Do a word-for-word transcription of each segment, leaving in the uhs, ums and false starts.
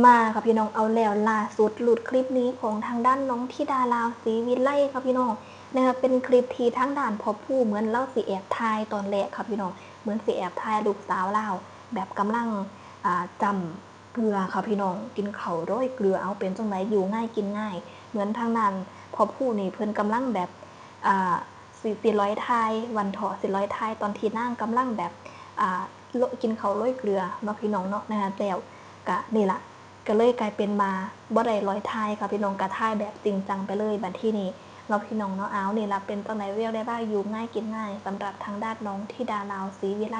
มาค่ะพี่น้อง เอาแล้ว ล่าสุดหลุดคลิปนี้ของทางด้านน้องธิดาลาวศรีวิไลค่ะพี่น้อง นะคะ เป็นคลิปที่ทางด้านพ่อผู้เหมือนลาวสิแอบถ่ายตอนแรกค่ะพี่น้อง เหมือนสิแอบถ่ายลูกสาวลาว แบบกำลัง อ่า จ้ำเกลือค่ะพี่น้อง กินข้าวโรยเกลือ เอาเป็นจั่งใด อยู่ง่ายกินง่าย เหมือนทางด้านพ่อผู้นี่เพิ่นกำลังแบบ อ่า สิ สิลอยถ่าย วันเถาะ สิลอยถ่ายตอนที่นางกำลังแบบ อ่า โละ กินข้าวโรยเกลือเนาะพี่น้องเนาะ นะคะ แล้วกะนี่ล่ะ ก็เลยกลายเป็นว่าบ่ได้ลอยถ่ายค่ะพี่น้อง กะถ่ายแบบจริงจังไปเลยบัดทีนี้เนาะพี่น้องเนาะ เอา นี่ล่ะ เป็นจั่งใด เรียกได้ว่าอยู่ง่ายกินง่าย สำหรับทางด้านน้องธิดาลาวศรีวิไล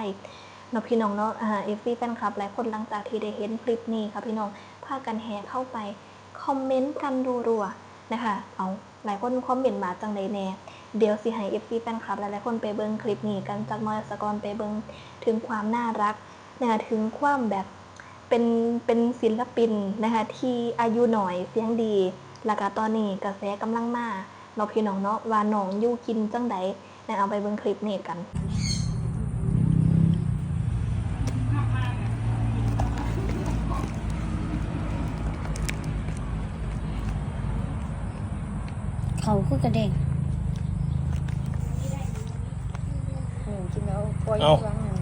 เนาะพี่น้องเนาะ อ่า เอฟซี แฟนคลับหลายคนหลังจากที่ได้เห็นคลิปนี้ค่ะพี่น้อง พากันแห่เข้าไปคอมเมนต์กันรัวๆ นะคะ เอา หลายคนคอมเมนต์มาจั่งใดแหน่ เดี๋ยวสิให้ เอฟซี แฟนคลับหลายๆคนไปเบิ่งคลิปนี้กันจักหน่อยซะก่อน ไปเบิ่งถึงความน่ารักนะคะ ถึงความแบบเป็น เป็นศิลปินนะคะ ที่อายุน้อยเสียงดี แล้วก็ตอนนี้กระแสกำลังมาเนาะพี่น้องเนาะ ว่าน้องอยู่กินจั่งใดนะ เอาไปเบิ่งคลิปนี้กัน เขาคือกระเด้ง อืม กินแล้วปล่อย เอ้า ช่วงหนึ่ง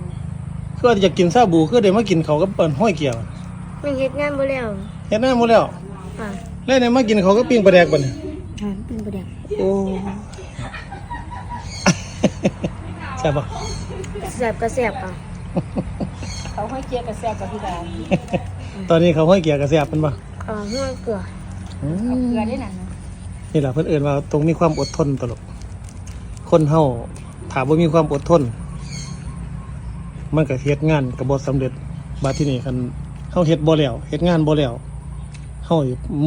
คือว่าอยากกินชาบู คือได้มากินเขาวกับเปิ้นห้อยเกียร์ มันเฮ็ดงานบ่แล้ว เฮ็ดงานบ่แล้ว ค่ะ แล้วได้มากินเขาวกับปิ้งปลาแดกบัดนี้ ค่ะ ปิ้งปลาแดก โอ้ แซ่บบ่ แซ่บก็แซ่บค่ะ เขาห้อยเกียร์ก็แซ่บกว่าพี่ดา ตอนนี้เขาห้อยเกียร์ก็แซ่บแม่นบ่ เอ่อ ห้อยเกลือ อืม เอาเกลือได้นั่นนะ นี่ล่ะเพิ่นเอิ้นว่าต้องมีความอดทนตลอด คนเฮาถ้าบ่มีความอดทน มันก็เฮ็ดงานก็บ่สำเร็จ บัดทีนี้คันเฮาเฮ็ดบ่แล้ว เฮ็ดงานบ่แล้ว เฮา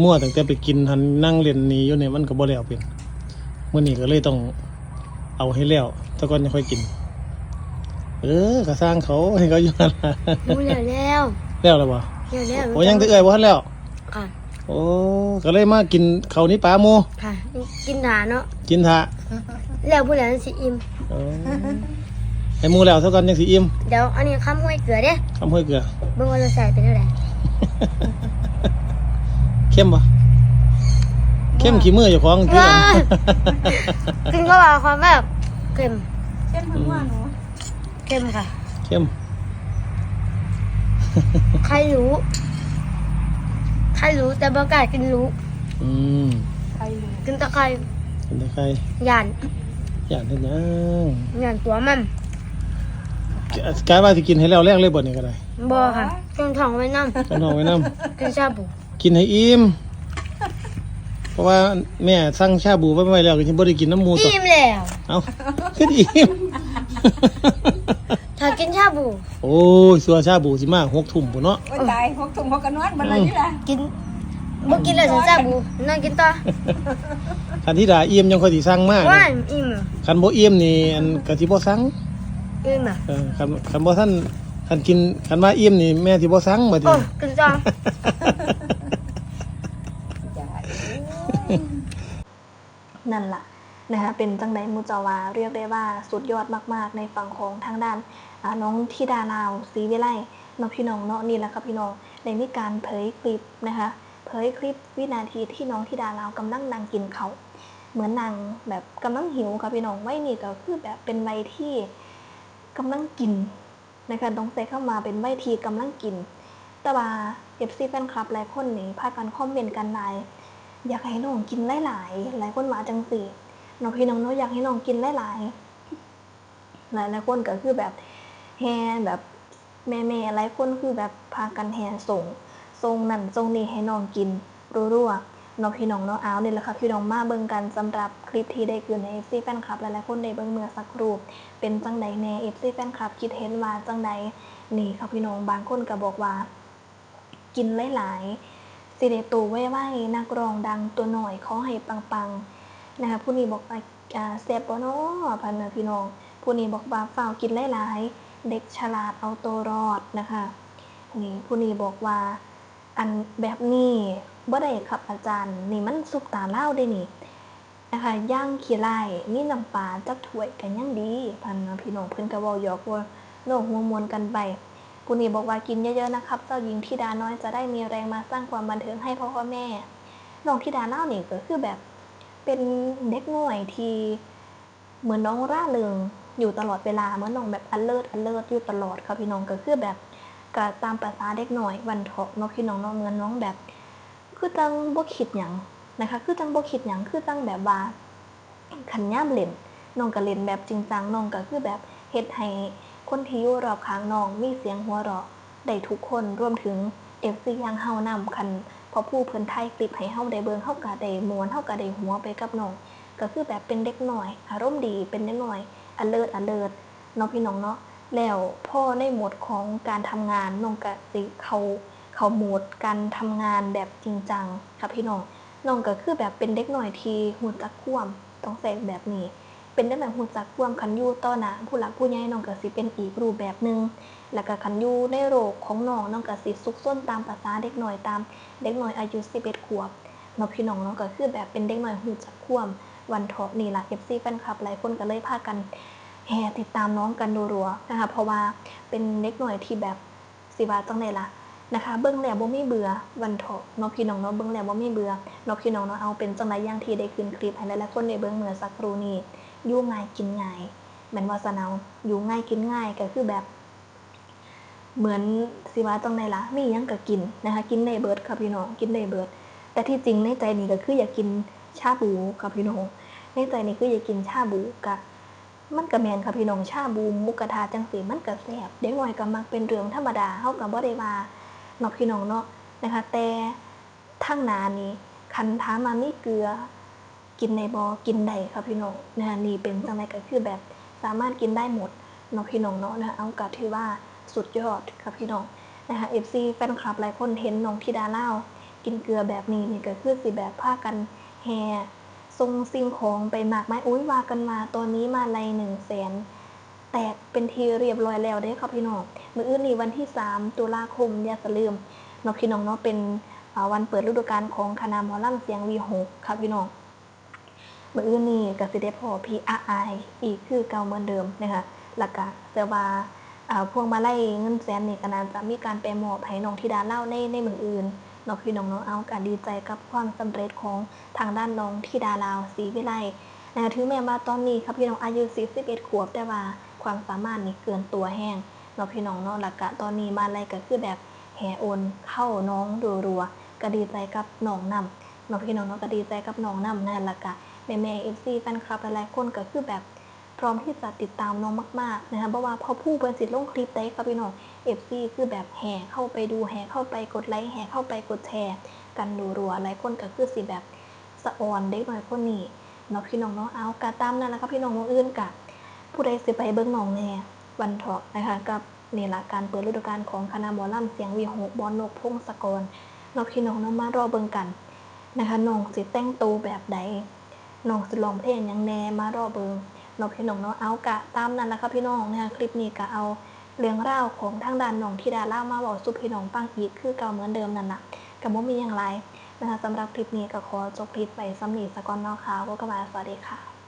มัวตั้งแต่ไปกินหั้นนั่งเล่นนี่อยู่นี่มันก็บ่แล้วเป็น มื้อนี้ก็เลยต้องเอาให้แล้ว ซะก่อนจั่งค่อยกิน เออ ก็ซ่างเขา ให้เขาอยู่หั่นล่ะ หมูแล้วแล้ว แล้วแล้วบ่ แล้วแล้ว โอ้ ยังแต่เอื้อยบ่ทันแล้ว ค่ะ โอ้ ก็เลยมากินข้าวนี่ปลาหมู่ ค่ะ กินถ่าเนาะ กินถ่า แล้วผู้ใดมันสิอิ่ม เออ ให้หมู่แล้วซะก่อนจั่งสิอิ่ม เดี๋ยวอันนี้คำห้อยเกลือเด้ คำห้อยเกลือ เบิ่งว่ารสชาติเป็นจั่งใด เค็มบ่ เค็มขี้มือเจ้าของ เออ กินเข้าไปความแบบเค็ม เค็มทั้งวันเนาะ เค็มค่ะ เค็ม ไข่รู้ ไข่รู้แต่บ่กล้ากินรู้ อืม ไข่รู้ กินแต่ไข่ กินแต่ไข่ ย่าน ย่านเฮ็ดหยัง ย่านตัวมัน กะ กะว่าสิกินให้แล้วแลงเลยบ่นี่ก็ได้ บ่ค่ะ จนท้องไว้นำ จนท้องไว้นำ กินชาบู กินให้อิ่ม เพราะว่าแม่สั่งชาบูไว้ไว้แล้ว ก็สิบ่ได้กินนำหมู่ตั๊ว อิ่มแล้ว เอ้า คืออิ่ม ถ้ากินชาบู โอ้ย ซั่วชาบูสิมาหกทุ่มพุ้นเนาะ โอ้ย ตาย หกทุ่มเขาก็นอนเบิดแล้วนี่ล่ะ กิน บ่กินแล้วสิชาบู นอนกินต่อ คันธิดาอิ่มยังค่อยสิสั่งมา ว่าอิ่ม คันบ่อิ่มนี่ อัน ก็สิบ่สั่ง อิ่มอะ เออ คัน คันบ่ทัน คันกิน คันว่าอิ่มนี่แม่สิบ่สั่งบัดนี้ โอ้ กินต่อ นั่นล่ะนะคะ เป็นจั่งใดหมู่เจ้าว่า เรียกได้ว่าสุดยอดมากๆ ในฝั่งของทางด้าน อ่า น้องธิดาลาวศรีวิไลเนาะพี่น้องเนาะ นี่แหละค่ะพี่น้อง ได้มีการเผยคลิปนะคะ เผยคลิปวินาทีที่น้องธิดาลาวกำลังนั่งกินข้าว เหมือนนั่งแบบกำลังหิวค่ะพี่น้อง วัยนี้ก็คือแบบเป็นวัยที่กำลังกิน นะคะ ต้องใช้คำว่าเป็นวัยที่กำลังกิน แต่ว่า เอฟซี แฟนคลับหลายคนนี่พากันคอมเมนต์กันหลาย อยากให้น้องกินหลายๆ หลายคนว่าจั่งซี้เนาะพี่น้องเนาะ อยากให้น้องกินหลายๆ หลายๆคนก็คือแบบแห่แบบ แม่ๆ หลายคนคือแบบพากันแห่ส่ง ส่งนั่นส่งนี่ให้น้องกินรัวๆ เนาะพี่น้องเนาะ เอา นี่แหละค่ะพี่น้อง มาเบิ่งกันสำหรับคลิปที่ได้อยู่ใน เอฟซี แฟนคลับ หลายๆคนได้เบิ่งเมื่อสักครู่ เป็นจั่งใดแหน่ เอฟซี แฟนคลับ คิดเห็นว่าจั่งใด นี่ค่ะพี่น้อง บางคนก็บอกว่า กินหลายๆ สิได้โตไวๆ นักร้องดังตัวน้อย ขอให้ปังๆ นะคะ ผู้นี้บอกว่า อ่า แซ่บบ่น้อ พันนะพี่น้อง ผู้นี้บอกว่า ฟ้าวกินหลายๆ เด็กฉลาดเอาตัวรอดนะคะ นี่ ผู้นี้บอกว่า อันแบบนี้บ่ได้ครับอาจารย์ นี่มันซุปตาลาวเด้นี่ นะคะ ย่างขี้ไล่ มีน้ำปลาจักถ้วยก็ยังดี พันนะพี่น้อง เพิ่นก็เว้าหยอกเว้าโน้หัวม่วนกันไป ผู้นี้บอกว่ากินเยอะๆนะครับ เจ้าหญิงธิดาน้อยจะได้มีแรงมาสร้างความบันเทิงให้พ่อๆแม่ๆ น้องธิดาลาวนี่ก็คือแบบเป็นเด็กน้อยที่เหมือนน้องร่าเริงอยู่ตลอดเวลา เหมือนน้องแบบ alert alert อยู่ตลอดค่ะพี่น้อง ก็คือแบบก็ตามประสาเด็กน้อยวันเถาะเนาะพี่น้องเนาะ เหมือนน้องแบบ คือจั่งบ่คิดหยังนะคะ คือจั่งบ่คิดหยัง คือจั่งแบบว่า คันยามเล่น น้องก็เล่นแบบจริงจัง น้องก็คือแบบเฮ็ดให้คนที่อยู่รอบข้างน้องมีเสียงหัวเราะได้ทุกคน รวมถึง เอฟซี อย่างเฮานำ คันพ่อผู้เพิ่นถ่ายคลิปให้เฮาได้เบิ่ง เฮาก็ได้ม่วน เฮาก็ได้หัวไปกับน้อง ก็คือแบบเป็นเด็กน้อย อารมณ์ดี เป็นเด็กน้อย alert alert เนาะพี่น้องเนาะ แล้วพอในโหมดของการทำงาน น้องก็สิเข้า เข้าโหมดการทำงานแบบจริงจังค่ะพี่น้อง น้องก็คือแบบเป็นเด็กน้อยที่รู้จักความ ต้องใช้แบบนี้ เป็นเด็กน้อยรู้จักความ คันอยู่ต่อหน้าผู้หลักผู้ใหญ่ น้องก็สิเป็นอีกรูปแบบหนึ่ง แล้วก็คันอยู่ในโลกของน้อง น้องก็สิซุกซนตามประสาเด็กน้อย ตามเด็กน้อยอายุสิบเอ็ดขวบเนาะพี่น้องเนาะ ก็คือแบบเป็นเด็กน้อยรู้จักความ วันเถาะนี่ล่ะ เอฟซี แฟนคลับหลายคนก็เลยพากันแห่ติดตามน้องกันรัวๆนะคะ เพราะว่าเป็นเด็กน้อยที่แบบ สิว่าจั่งใดล่ะนะคะ เบิ่งแล้วบ่มีเบื่อ วันเถาะเนาะพี่น้องเนาะ เบิ่งแล้วบ่มีเบื่อเนาะพี่น้องเนาะ เอาเป็นจั่งใด อย่างที่ได้ขึ้นคลิปให้หลายๆคนได้เบิ่งเมื่อสักครู่นี้ อยู่ง่ายกินง่าย แม่นว่าซะเนาะ อยู่ง่ายกินง่าย ก็คือแบบ เหมือนสิว่าจั่งใดล่ะ มีหยังก็กินนะคะ กินได้เบิดค่ะพี่น้อง กินได้เบิด แต่ที่จริงในใจนี่ก็คืออยากกินชาบูค่ะพี่น้อง ในใจนี่คืออยากกินชาบูกะ มันก็แม่นค่ะพี่น้อง ชาบู หมูกระทะจั่งซี้ มันก็แซ่บ เด็กน้อยก็มักเป็นเรื่องธรรมดา เฮาก็บ่ได้ว่าเนาะพี่น้องเนาะนะคะ แต่ทางหน้านี่ คันถามว่ามีเกลือ กินได้บ่ กินได้ค่ะพี่น้องนะคะ นี่เป็นจั่งใดก็คือแบบสามารถกินได้หมดเนาะพี่น้องเนาะนะคะ เอาก็ถือว่าสุดยอดค่ะพี่น้องนะคะ เอฟซี แฟนคลับหลายคนเห็นน้องธิดาลาวกินเกลือแบบนี้นี่ก็คือสิแบบพากันแห่ ส่งสิ่งของไปมากมาย อุ๊ย ว่ากันว่าตอนนี้มาลัยหนึ่งแสนแตกเป็นที่เรียบร้อยแล้วเด้อค่ะพี่น้อง มื้ออื่นนี้วันที่สามตุลาคม อย่าสะลืมเนาะพี่น้องเนาะ เป็น อ่า วันเปิดฤดูกาลของคณะหมอลำเสียงวีหกค่ะพี่น้อง มื้ออื่นนี้ก็สิได้พ้อพี่อาอายอีกคือเก่าเหมือนเดิมนะคะ แล้วก็เชื่อว่า อ่า พวงมาลัยเงินแสนนี่ก็น่าจะมีการไปมอบให้น้องธิดาลาวใน ในมื้ออื่นเนาะพี่น้องเนาะ เอาก็ดีใจกับความสำเร็จของทางด้านน้องธิดาลาว ศรีวิไล นะคะ ถึงแม้ว่าตอนนี้ค่ะพี่น้องอายุสิบเอ็ดขวบ แต่ว่าความสามารถนี่เกินตัวแฮงเนาะพี่น้องเนาะ แล้วก็ตอนนี้มาลัยก็คือแบบแห่โอนเข้าน้องรัวๆ ก็ดีใจกับน้องนำเนาะพี่น้องเนาะ ก็ดีใจกับน้องนำนะ แล้วก็แม่ๆ เอฟซี แฟนคลับหลายๆคนก็คือแบบพร้อมที่จะติดตามน้องมากๆ นะคะ บ่ว่าพ่อผู้เพิ่นสิลงคลิปใดค่ะพี่น้อง เอฟซี คือแบบแห่เข้าไปดู แห่เข้าไปกดไลค์ แห่เข้าไปกดแชร์กันรัวๆ หลายคนก็คือสิแบบ สะออนเด็กน้อยคนนี้เนาะพี่น้องเนาะ เอาก็ตามนั้นล่ะค่ะพี่น้อง มื้ออื่นก็ผู้ใดสิไปเบิ่งน้องแหน่ วันเถาะนะคะ กับนี่ล่ะการเปิดฤดูกาลของคณะหมอลำเสียงวีหก บอสนก พงศกร เนาะพี่น้องเนาะ มารอเบิ่งกันนะคะ น้องสิแต่งโตแบบใด น้องสิร้องเพลงหยังแหน่ มารอเบิ่งเนาะพี่น้องเนาะ เอาก็ตามนั้นล่ะค่ะพี่น้องนะคะ คลิปนี้ก็เอาเรื่องราวของทางด้านน้องธิดาลาวมาเว้าสู่พี่น้องฟังอีกคือเก่าเหมือนเดิมนั่นล่ะ ก็บ่มีหยังหลาย นะคะ สำหรับคลิปนี้ก็ขอจบคลิปไปส่ำนี้ซะก่อนเนาะค่ะ พบกันใหม่ สวัสดีค่ะ